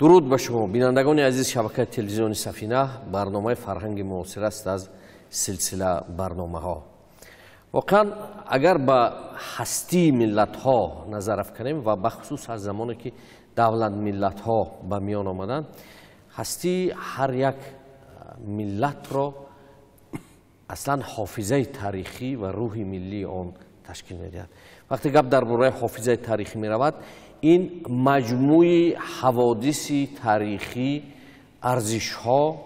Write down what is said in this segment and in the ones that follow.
Дуруд ба шумо, бинандагони азиз шабакаи телевизиони Сафина. Барномаи фарҳанги муосир аст аз силсила барномаҳо. Воқеан, агар ба ҳастии миллатҳо назар афканем ва бахусус аз замоне ки давлат миллатҳо ба миён омаданд, ҳастии ҳар як миллатро аслан ҳофизаи таърихӣ ва рӯҳи миллии он ташкил медиҳад. Вақте гап дар бораи ҳофизаи таърихӣ меравад, ин маҷмӯи ҳаводиси таърихӣ, арзишҳо,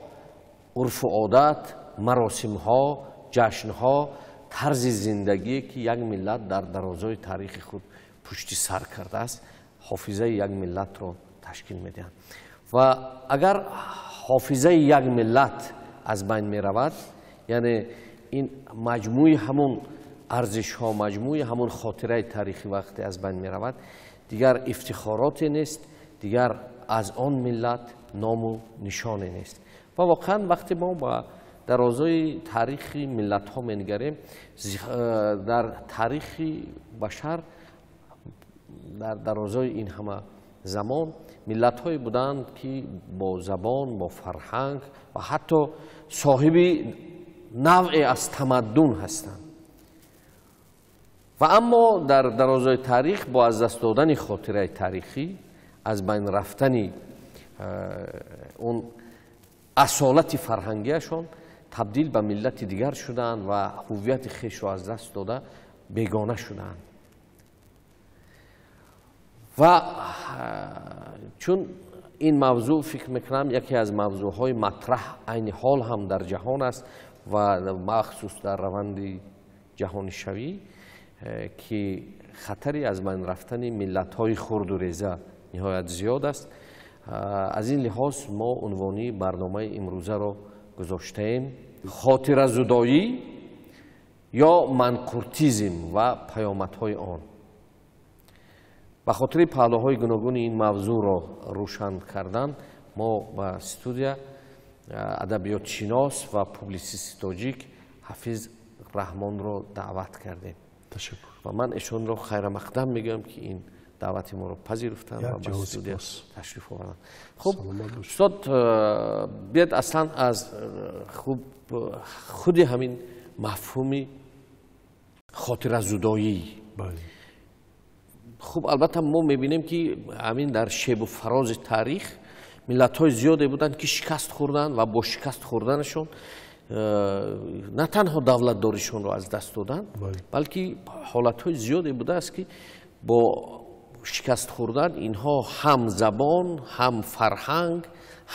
урфу одат, маросимҳо, ҷашнҳо, тарзи зиндагие ки як миллат дар дарозои таърихи худ пушти сар кардааст, ҳофизаи як миллатро ташкил медиҳанд. Ва агар ҳофизаи як миллат аз байн меравад, яъне ин маҷмӯи ҳамон арзишҳо, маҷмӯи ҳамон хотираи таърихӣ вақте аз байн меравад, дигар ифтихороте нест, дигар аз он миллат ному нишоне нест. Ва воқеан вақте мо ба дарозои таърихи миллатҳо менигарем, дар таърихи башар, дар дарозои ин ҳама замон миллатҳое буданд ки бо забон, бо фарҳанг ва ҳатто соҳиби навъе аз тамаддун ҳастанд. Ва аммо дар дарозои таърих бо аз даст додани хотираи таърихӣ, аз байн рафтани он асолати фарҳангиашон табдил ба миллати дигар шуданд ва ҳуввияти хешро аз даст дода бегона шуданд. Ва чун ин мавзӯъ фикр мекунам яке аз мавзӯъҳои матраҳ айни ҳол ҳам дар ҷаҳон аст ва махсус дар раванди ҷаҳонишавӣ, ки хатари аз байн рафтани миллатҳои хурду реза ниҳоят зиёд аст. Аз ин лиҳоз мо унвони барномаи имрӯзаро гузоштаем хотиразудоӣ ё манқуртизм ва паёмадҳои он. Ба хотири паҳлӯҳои гуногуни ин мавзӯъро рӯшан кардан мо ба студия адабиётшинос ва публисисти тоҷик Ҳафиз Раҳмонро даъват кардем. Ташаккур. Ва ман эшонро хайрамақдам мегӯям ки ин даъвати моро пазируфтанд ва ба студия ташриф оварданд. Хуб, устод, биёед аслан аз худи ҳамин мафҳуми хотиразудоӣ. Хуб, албатта мо мебинем ки ҳамин дар шебу фарози таърих миллатҳои зиёде буданд ки шикаст хӯрданд ва бо шикаст хӯрданашон на танҳо давлатдоришонро аз даст доданд, балки ҳолатҳои зиёде будааст ки бо шикаст хӯрдан инҳо ҳам забон, ҳам фарҳанг,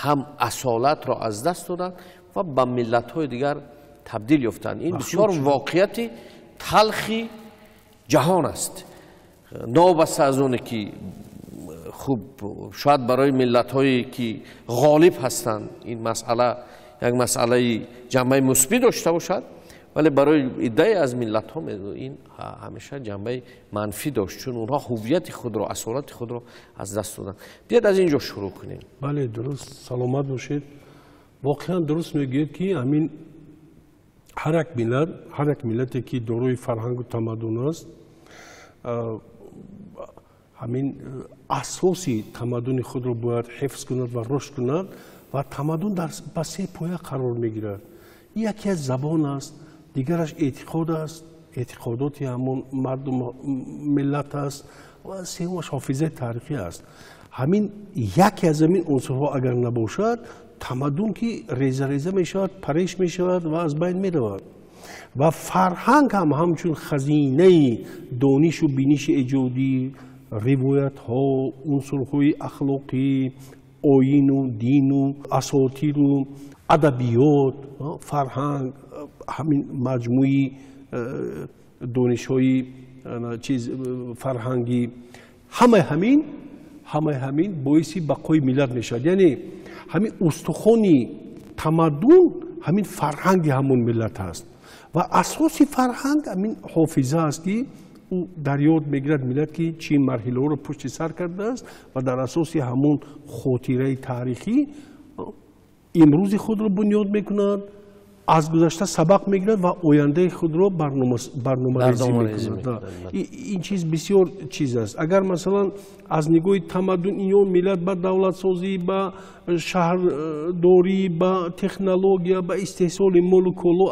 ҳам асолатро аз даст доданд ва ба миллатҳои дигар табдил ёфтанд. Ин бисёр воқеияти талхи ҷаҳон аст. Новобаста аз оне ки хуб шояд барои миллатҳое ки ғолиб ҳастанд ин масъала як масъалаи ҷанбаи мусбӣ дошта бошад, вале барои иддае аз миллатҳо ин ҳамеша ҷанбаи манфӣ дошт, чун онҳо ҳуввияти худро, асолати худро аз даст доданд. Биёед аз ин ҷо шурӯъ кунем. Бале, дуруст, саломат бошед. Воқеан дуруст мегӯед ки ҳамин ҳар як миллат, ҳар як миллате ки дорои фарҳангу тамаддун аст, ҳамин асоси тамаддуни худро бояд ҳифз кунад ва рушд кунад. Ва тамаддун ба се поя қарор мегирад. Яке аз забон аст, дигараш эътиқод аст, эътиқодоти ҳамон мардум миллат аст ва сеюмаш ҳофизаи таърихӣ аст. Ҳамин яке аз ҳамин унсурҳо агар набошад, тамаддун ки реза-реза мешавад, пареш мешавад ва аз байн меравад. Ва фарҳанг ҳам ҳамчун хазинаи донишу биниши эҷодӣ, ривоятҳо, унсурҳои ахлоқӣ, оину, дину, асотиру, адабиёт, фарҳанг, ҳамин маҷмӯи донишҳои чиз фарҳангӣ, ҳамаи ҳамин боиси бақои миллат мешавад. Яъне ҳамин устухони тамаддун ҳамин фарҳанги ҳамон миллат аст ва асоси фарҳанг ҳамин ҳофиза аст ки ӯ дар ёд мегирад миллат ки чӣ марҳилаҳоро пушти сар кардааст ва дар асоси ҳамон хотираи таърихӣ имрӯзи худро бунёд мекунад, аз гузашта сабақ мегирад ва ояндаи худро барномарезӣ мекунад. Ин чиз бисёр чиз аст. Агар масалан аз нигоҳи тамаддун ин миллат ба давлатсозӣ, ба шаҳрдорӣ, ба технология, ба истеҳсоли молу коло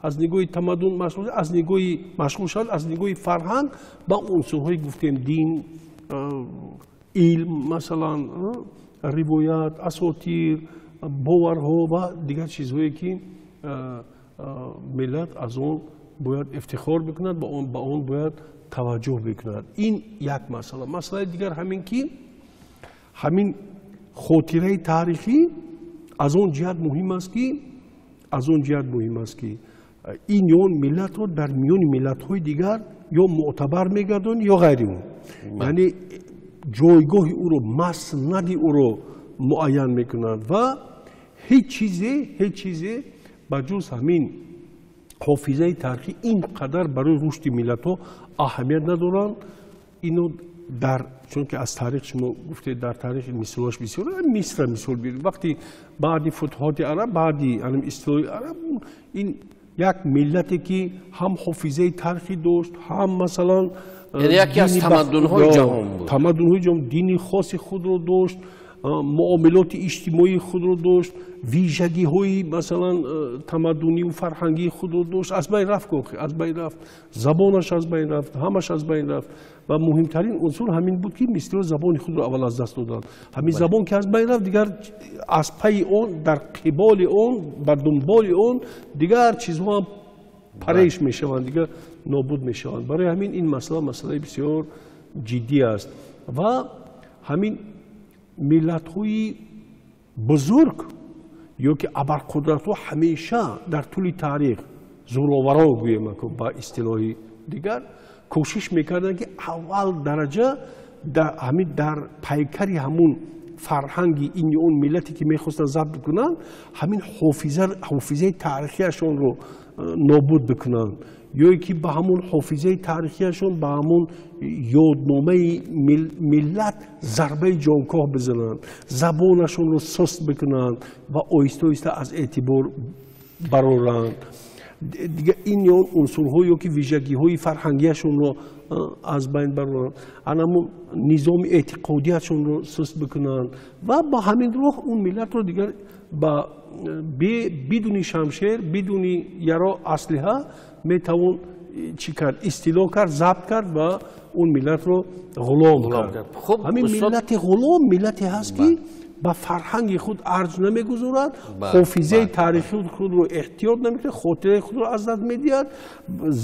аз нигоҳи тамаддун машғул, аз нигоҳи машғул шавад, аз нигоҳи фарҳанг ба унсурҳои гуфтем дин, илм, масалан ривоят, асотир, боварҳо ва дигар чизҳое ки миллат аз он бояд ифтихор бикунад, ба он бояд таваҷҷӯҳ бикунад. Ин як масъала. Масъалаи дигар ҳамин ки ҳамин хотираи таърихӣ аз он ҷиҳат муҳим аст ки ин ё он миллатро дар миёни миллатҳои дигар ё мӯътабар мегардонад ё ғайри он. Яъне ҷойгоҳи ӯро, маснади ӯро муайян мекунад ва ҳеҷ чизе ба ҷуз ҳамин ҳофизаи таърихӣ ин қадар барои рушди миллатҳо аҳамият надоранд. Ино дар чунки аз таърих шумо гуфтед, дар таърих мисолаш бисёр, Мисра мисол биёред. Вақти баъди футуҳоти араб, баъди истилои араб, ин як миллате ки ҳам ҳофизаи таърихӣ дошт, ҳам масалан яке аз тамаддунҳои ҷаҳон буд, тамаддунҳои ҷаҳон, дини хоси худро дошт, муомилоти иҷтимоии худро дошт, вижагиҳои масалан тамаддунию фарҳангии худро дошт. Аз байн рафт, аз байн рафт, забонаш аз байн рафт, ҳамаш аз байн рафт. Ва муҳимтарин унсур ҳамин буд ки мисриҳо забони худро аввал аз даст доданд. Ҳамин забон ки аз байн рафт, дигар аз пайи он, дар қиболи он, бар дунболи он дигар чизҳо ҳам пареш мешаванд, дигар нобуд мешаванд. Барои ҳамин ин масъала масъалаи бисёр ҷиддӣ аст ва ҳамин миллатҳои бузург ё ки абарқудратҳо ҳамеша дар тӯли таърих зӯроваро гӯем ба истилоҳи дигар кӯшиш мекарданд ки аввал дараҷа ҳамин дар пайкари ҳамун фарҳанги ин ё он миллате ки мехостанд забт бикунанд, ҳамин ҳофизаи таърихиашонро нобуд бикунанд, ё ки ба ҳамун ҳофизаи таърихиашон, ба ҳамун ёдномаи миллат зарбаи ҷонкоҳ бизананд, забонашонро суст бикунанд ва оҳиста оҳиста аз эътибор бароранд. Дигар ин ё он унсурҳо ё ки вижагиҳои фарҳангиашонро аз байн бароранд, анамун низоми эътиқодиашонро суст бикунанд ва ба ҳамин роҳ он миллатро дигар бидуни шамшер, бидуни яро аслиҳа метавон чӣ кард? Истило кард, забт кард ва он миллатро ғулом кард. Ҳамин миллати ғулом миллате ҳаст ки ба фарҳанги худ арҷ намегузорад, ҳофизаи таърихии худро эҳтиёт намекунад, хотираи худро аз даст медиҳад,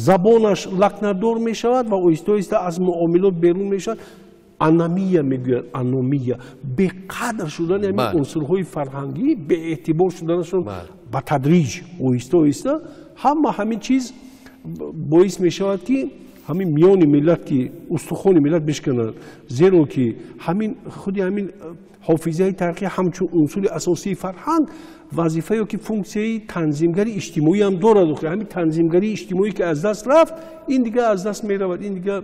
забонаш лакнадор мешавад ва оҳиста оҳиста аз муомилот берун мешавад. Аномия мегӯяд, аномия, беқадр шудани ҳамин унсурҳои фарҳангӣ, беэътибор шуданашон ба тадриҷ оҳиста оҳиста ҳама ҳамин чиз боис мешавад ки ҳамин миёни миллат ки устухони миллат бишканад, зеро ки ҳамин худи ҳамин ҳофизаи таърихӣ ҳамчун унсури асосии фарҳанг вазифа ё ки функсияи танзимгари иҷтимоӣ ҳам дорад. Ҳамин танзимгарии иҷтимоӣ ки аз даст рафт, ин дигар аз даст меравад, ин дигар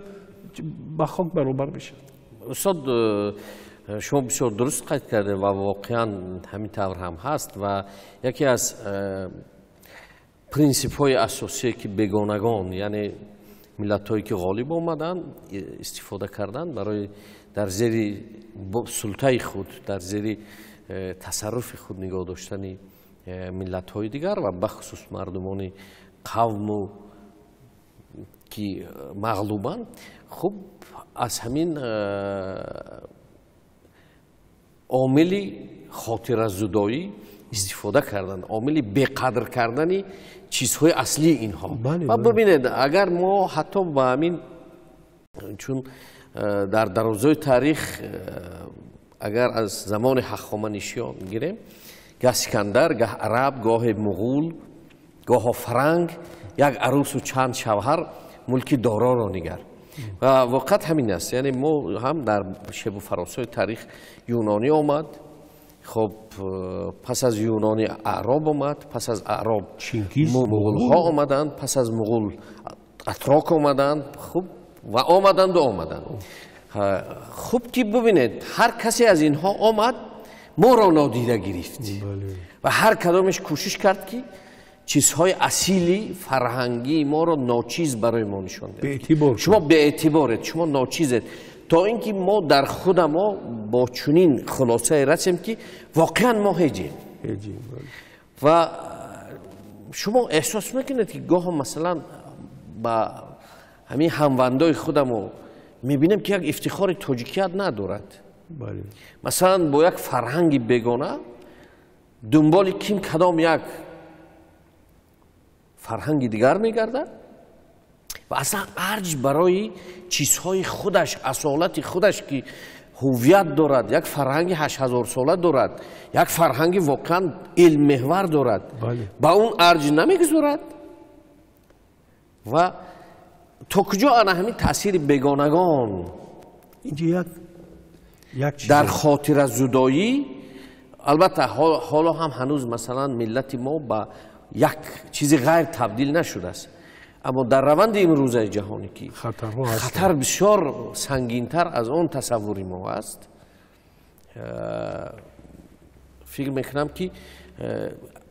ба хок баробар мешавад. Устод, шумо бисёр дуруст қайд кардед ва воқеан ҳамин тавр ҳам ҳаст ва яке аз принсипҳои асосие ки бегонагон, яъне миллатҳое ки ғолиб омаданд, истифода карданд барои дар зери султаи худ, дар зери тасарруфи худ нигоҳ доштани миллатҳои дигар ва бахусус мардумони қавму ки мағлубанд, хуб аз ҳамин омили хотиразудоӣ истифода карданд, омили беқадр кардани чизҳои аслии инҳо. Ва бибинед, агар мо ҳатто ба ҳамин, чун дар дарозои таърих агар аз замони ҳахоманишиён гирем, гаҳ Сикандар, гаҳ араб, гоҳе муғул, гоҳо фаранг, як арӯсу чанд шавҳар мулки дороро нигар. Ва воқеат ҳамин аст. Яъне мо ҳам дар шебу фаросҳои таърих юнонӣ омад, хоб пас аз юнонӣ аъроб омад, пас аз аъроб муғулҳо омаданд, пас аз муғул атрок омаданд, хуб ва омаданду омаданд. Хуб ки бибинед, ҳар касе аз инҳо омад, моро нодида гирифт ва ҳар кадомеш кӯшиш кард ки чизҳои асили фарҳангии моро ночиз барои мо нишон диҳад. Шумо беэътиборед, шумо ночизед, то ин ки мо дар худа мо бо чунин хулосае расем, ки воқеан мо ҳеҷем. Ва шумо эҳсос мекунед, ки гоҳо масалан ба ҳамин ҳамвандои худамо мебинем, ки як ифтихори тоҷикият надорад. Масалан, бо як фарҳанги бегона дунболи ким кадом як фарҳанги дигар мегардад ва аслан арҷ барои чизҳои худаш, асолати худаш, ки ҳуввият дорад, як фарҳанги 8000-сола дорад, як фарҳанги воқеан илммеҳвар дорад, ба он арҷ намегузорад. Ва то куҷо ана ҳамин таъсири бегонагон дар хотиразудоӣ? Албатта, ҳоло ҳам ҳанӯз масалан миллати мо ба як чизи ғайр табдил нашудааст, аммо дар раванди имрӯзаи ҷаҳонӣ, ки хатар бисёр сангинтар аз он тасаввури мо аст, фикр мекунам, ки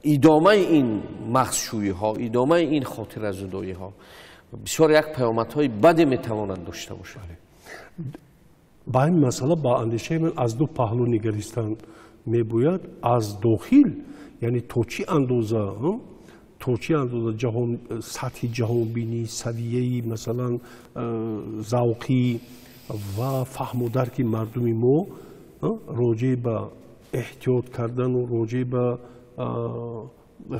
идомаи ин мағзшӯиҳо, идомаи ин хотиразудоиҳо бисёр як паёмадҳои баде метавонад дошта бошад. Ба ин масъала, ба андешаи ман, аз ду паҳлӯ нигаристан мебояд. Аз дохил, яъне то чӣ андоза ҷаҳон, сатҳи ҷаҳонбинӣ, савияи, масалан, завқӣ ва фаҳму дарки мардуми мо роҷеъ ба эҳтиёт кардану роҷеъ ба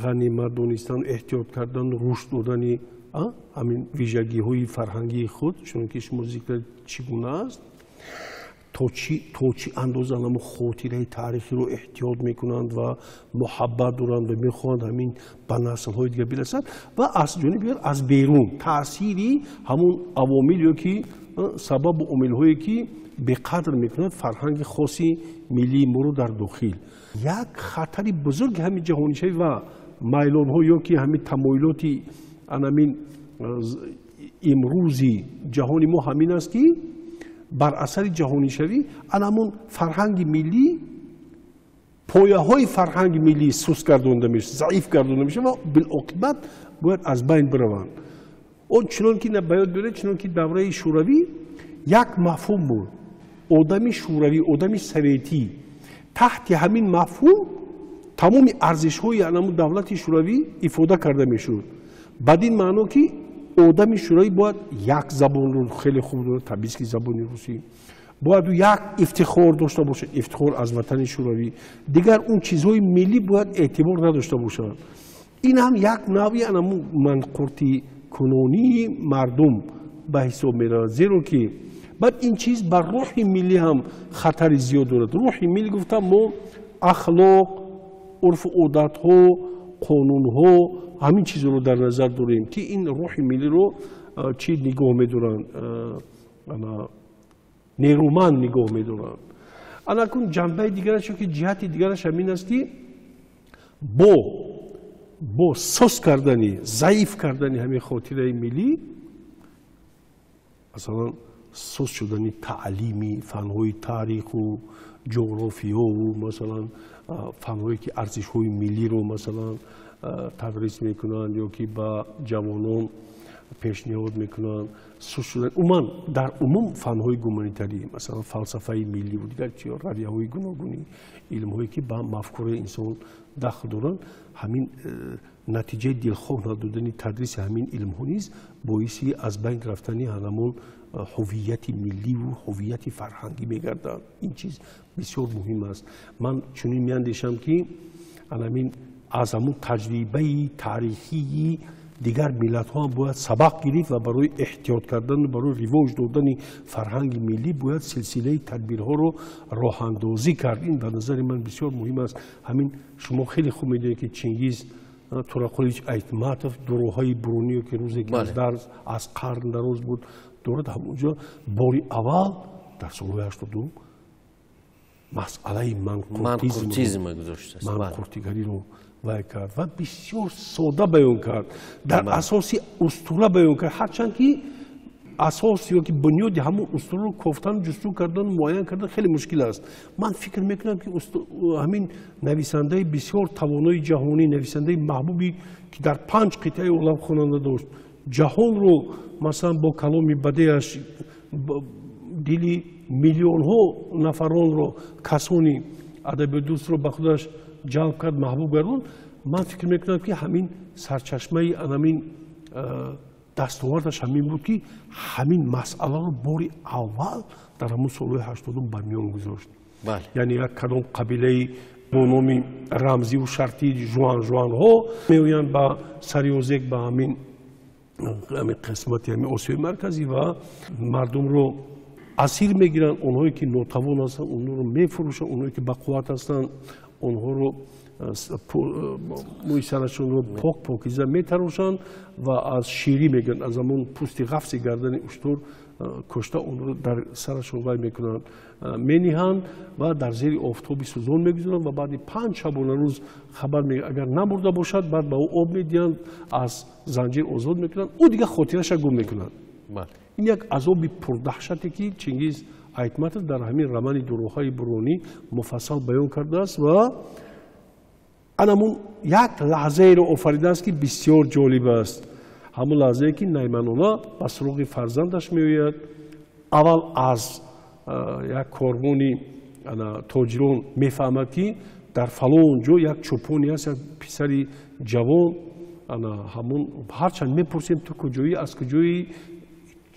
ғанимат донистану эҳтиёт кардану рушд додани ҳамин вижагиҳои фарҳангии худ, чунон ки шумо зикр, чӣ гуна аст, то чӣ андоза ҳамун хотираи таърихиро эҳтиёт мекунанд ва муҳаббат доранд ва мехоҳанд ҳамин ба наслҳои дигар бирасад, ва аз ҷониби дигар аз берун таъсири ҳамун авомил ё ки сабабу омилҳое, ки беқадр мекунанд фарҳанги хоси миллии моро дар дохил. Як хатари бузурги ҳамин ҷаҳонишавӣ ва майлонҳо ё ки ҳамин тамоилоти анамин имрӯзи ҷаҳони мо ҳамин аст, ки бар асари ҷаҳонишавӣ анамун фарҳанги миллӣ, пояҳои фарҳанги миллӣ суст гардонда мешавад, заиф гардонда мешавад ва билоқибат бояд аз байн бираванд. Он чунон ки ба ёд биёред, чунон ки давраи шӯравӣ як мафҳум буд: одами шӯравӣ, одами советӣ. Таҳти ҳамин мафҳум тамоми арзишҳои анамун давлати шӯравӣ ифода карда мешуд, бадин маъно ки одами шӯравӣ бояд як забонро хеле хуб донад, табиист ки забони русӣ, бояд як ифтихор дошта бошад, ифтихор аз ватани шӯравӣ, дигар он чизҳои миллӣ бояд эътибор надошта бошад. Ин ҳам як навъи анамун манқуртикунонии мардум ба ҳисоб меравад, зеро ки баъд ин чиз бар рӯҳи миллӣ ҳам хатари зиёд дорад. Рӯҳи миллӣ гуфтам, мо ахлоқ, урфу одатҳо, қонунҳо, ҳамин чизро дар назар дорем, ки ин рӯҳи миллиро чӣ нигоҳ медоранд, нерӯманд нигоҳ медоранд. Анакун ҷанбаи дигараш ки ҷиҳати дигараш ҳамин аст, ки бо сос кардани, заиф кардани ҳамин хотираи миллӣ, масалан, сос шудани таълими фанҳои таъриху ҷуғрофиёву, масалан, фанҳое ки арзишҳои миллиро, масалан, тадрис мекунанд ё ки ба ҷавонон пешниҳод мекунанд, суст шудан, умуман, дар умум фанҳои гуманитарӣ, масалан, фалсафаи милливу дигар чи равияҳои гуногуни илмҳое, ки ба мафкураи инсон дахл доранд, ҳамин натиҷаи дилхоҳ надодани тадриси ҳамин илмҳо низ боиси аз байн рафтани ҳамон ҳуввияти милливу ҳуввияти фарҳангӣ мегардад. Ин чиз бисёр муҳим аст. Ман чунин меандешам, ки анамин аз ҳамун таҷрибаи таърихии дигар миллатҳо ҳам бояд сабақ гирифт ва барои эҳтиёт кардану барои ривоҷ додани фарҳанги миллӣ бояд силсилаи тадбирҳоро роҳандозӣ кард. Ин ба назари ман бисёр муҳим аст. Ҳамин шумо хеле хуб медонед, ки Чингиз Турақулович Айтматов дуроҳаи буруниё, ки рӯзе ки аз дарз аз қарн дароз буд дорад, ҳамонҷо бори аввал дар солҳои 82 масъалаи манқуртигариро вай кард ва бисёр сода баён кард, дар асоси устура баён кард, ҳарчанд ки асос ё ки бунёди ҳамон устураро кофтан, ҷустуҷӯ кардан, муайян кардан хеле мушкил аст. Ман фикр мекунам, ки ҳамин нависандаи бисёр тавонои ҷаҳонӣ, нависандаи маҳбубе, ки дар 5 қитъаи олам хонанда дошт, ҷаҳонро масалан бо каломи бадеаш дили миллионҳо нафаронро, касони адабиётдӯстро ба худаш ҷалб кард, маҳбуб гардонд. Ман фикр мекунам, ки ҳамин сарчашмаи анамин дастовардаш ҳамин буд, ки ҳамин масъаларо бори аввал дар ҳамон солҳои 80 ба миён гузошт. Яъне як кадом қабилаи бо номи рамзиву шартии жуанжуанҳо меоянд ба Сариозек, ба ҳамин қисмати ҳамин Осиёи Марказӣ ва мардумро асир мегиранд. Онҳое ки нотавон ҳастанд, онҳоро мефурӯшанд, онҳое ки бақувват ҳастанд, онҳоро мӯи сарашонро пок покиза метарошанд ва аз ширӣ мегиранд, аз ҳамон пӯсти ғафси гардани уштур кушта онро дар сарашон вай мекунанд, мениҳанд ва дар зери офтоби сӯзон мегузоранд ва баъди 5 шабонарӯз хабар мегиранд. Агар намурда бошад, баъд ба ӯ об медиҳанд, аз занҷир озод мекунанд, ӯ дигар хотираша гум мекунад. Ин як азоби пурдаҳшате, ки Чингиз Айтматов дар ҳамин романи Дуроҳаи буронӣ муфассал баён кардааст ва анамун як лаҳзаеро офаридааст, ки бисёр ҷолиб аст. Ҳамон лаҳзае, ки Найманона ба суроғи фарзандаш меояд. Аввал аз як корвони тоҷирон мефаҳмад, ки дар фалон ҷо як чӯпоне аст, як писари ҷавон. Ҳамон ҳарчанд мепурсем, ту куҷоӣ, аз куҷоӣ,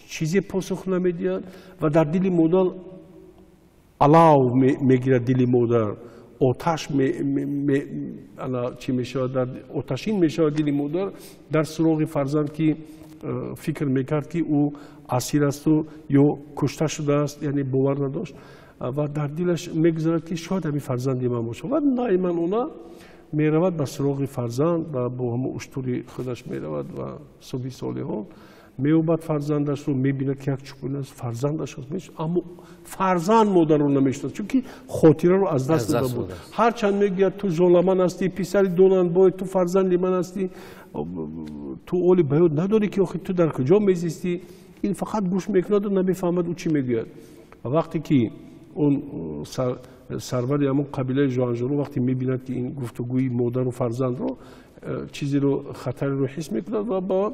чизе посух намедиҳад ва дар дили модар алав мегирад, дили модар оташ чӣ мешавад, оташин мешавад дили модар дар суроғи фарзанд, ки фикр мекард, ки ӯ асир асту ё кушта шудааст, яъне бовар надошт ва дар дилаш мегузарад, ки шояд ҳамин фарзанди ман бошад. Ва Найман она меравад ба суроғи фарзанд ва бо ҳамон уштури худаш меравад ва субҳи солиҳон меёбад фарзандашро, мебинад, ки як чӯпон аст, фарзандаш аст, аммо фарзанд модарро намешиносад, чунки хотираро аз даст дода буд. Ҳарчанд мегӯяд, ту жоламан ҳастӣ, писари донандбой, ту фарзанди ман ҳастӣ, ту оли ба ёд надорӣ, ки охир ту дар куҷо мезистӣ. Ин фақат гӯш мекунаду намефаҳмад ӯ чӣ мегӯяд. Ва вақте ки он сарвари ҳамон қабилаи жуанжуро вақте мебинад, ки ин гуфтугӯи модару фарзандро, чизеро хатареро ҳис мекунад ва ба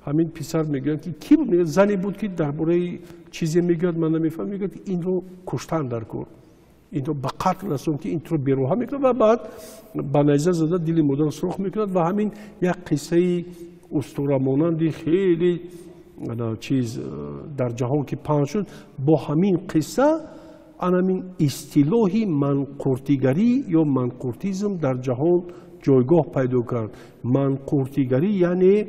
ҳамин писар мегӯянд, ки ки буд? Мегӯяд, зане буд, ки дар бораи чизе мегӯяд, ман намефаҳмам. Мегӯяд, ки инро куштан дар кор, инро ба қатл расон, ки инро бероҳа мекунад ва баъд ба найза зада дили модарро сурох мекунад. Ва ҳамин як қиссаи устурамонанди хеле чиз дар ҷаҳон ки паҳн шуд, бо ҳамин қисса анамин истилоҳи манқуртигарӣ ё манқуртизм дар ҷаҳон ҷойгоҳ пайдо кард. Манқуртигарӣ яъне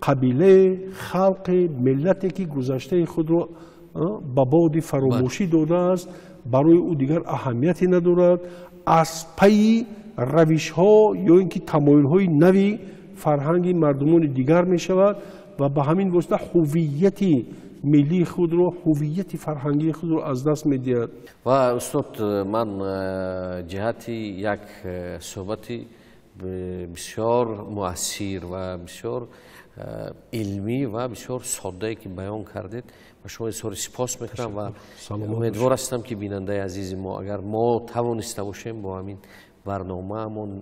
қабилае, халқе, миллате, ки гузаштаи худро ба боди фаромӯшӣ додааст, барои ӯ дигар аҳамияте надорад, аз пайи равишҳо ё ин ки тамоюлҳои нави фарҳанги мардумони дигар мешавад ва ба ҳамин восита ҳувияти миллии худро, ҳувияти фарҳангии худро аз даст медиҳад. Ва устод, ман ҷиҳати як суҳбати бисёр муассир ва бисёр илмӣ ва бисёр соддае, ки баён кардед, ба шумо изҳори сипос мекунам ва умедвор ҳастам, ки бинандаи азизи мо, агар мо тавониста бошем бо ҳамин барномаамон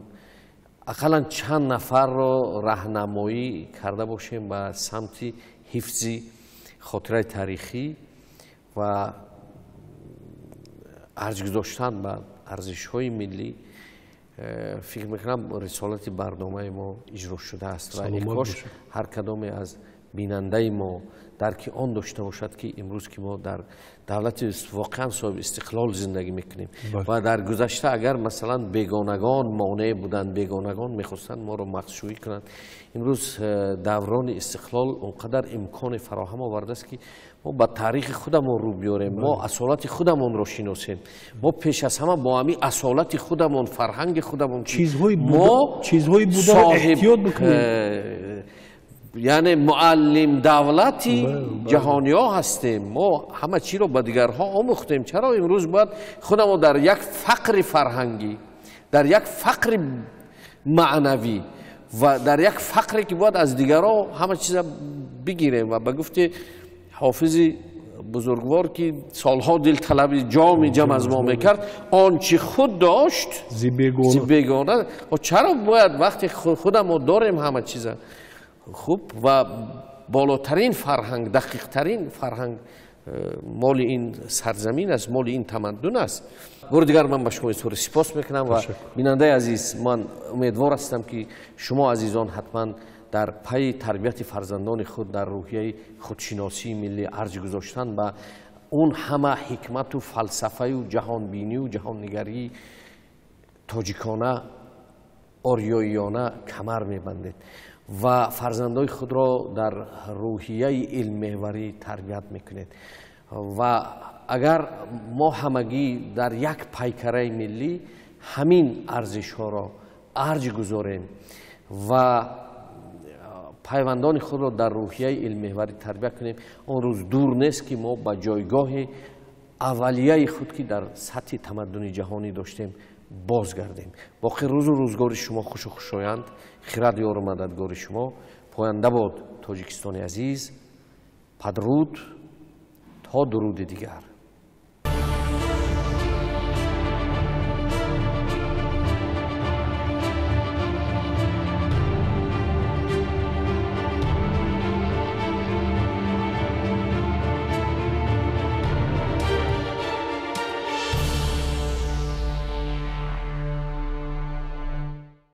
ақаллан чанд нафарро раҳнамоӣ карда бошем ба самти ҳифзи хотираи таърихӣ ва арҷ гузоштан ба арзишҳои миллӣ, фикр мекунам рисолати барномаи мо иҷро шудааст ва кош ҳар кадоме аз бинандаи мо дарки он дошта бошад, ки имрӯз ки мо дар давлати воқеан соҳиби истиқлол зиндагӣ мекунем ва дар гузашта агар масалан бегонагон монеъ буданд, бегонагон мехостанд моро мағшӯӣ кунанд, имрӯз даврони истиқлол он қадар имконе фароҳам овардааст, ки мо ба таърихи худамон рӯ биёрем, мо асолати худамонро шиносем, мо пеш аз ҳама бо ҳамин асолати худамон, фарҳанги худамон, чизҳои бударо эҳтиёт бикунем. Яъне муаллим давлати ҷаҳониҳо ҳастем, мо ҳама чиро ба дигарҳо омӯхтем. Чаро имрӯз бояд худамо дар як фақри фарҳангӣ, дар як фақри маънавӣ ва дар як фақре, ки бояд аз дигарҳо ҳама чиза бигирем ва ба гуфти Ҳофизи бузургвор, ки солҳо дилталаби ҷоми ҷам аз мо мекард, он чи худ дошт зи бегона. Чаро бояд вақте худа мо дорем ҳама чиза хуб ва болотарин фарҳанг, дақиқтарин фарҳанг моли ин сарзамин аст, моли ин тамаддун аст. Бори дигар ман ба шумо изҳори сипос мекунам ва бинандаи азиз, ман умедвор ҳастам, ки шумо азизон ҳатман дар пайи тарбияти фарзандони худ дар рӯҳияи худшиносии миллӣ арҷ гузоштан ба он ҳама ҳикмату фалсафаю ҷаҳонбинию ҷаҳоннигарии тоҷикона, ориёиёна камар мебандед ва фарзандои худро дар рӯҳияи илммеҳварӣ тарбият мекунед. Ва агар мо ҳамагӣ дар як пайкараи миллӣ ҳамин арзишҳоро арҷ гузорем ва пайвандони худро дар рӯҳияи илммеҳварӣ тарбия кунем, он рӯз дур нест, ки мо ба ҷойгоҳи аввалияи худ, ки дар сатҳи тамаддуни ҷаҳонӣ доштем, бозгардем. Боқӣ рӯзу рӯзгори шумо хушу хушоянд, хирад ёру мададгори шумо. Поянда бод Тоҷикистони азиз. Падруд то дуруди дигар.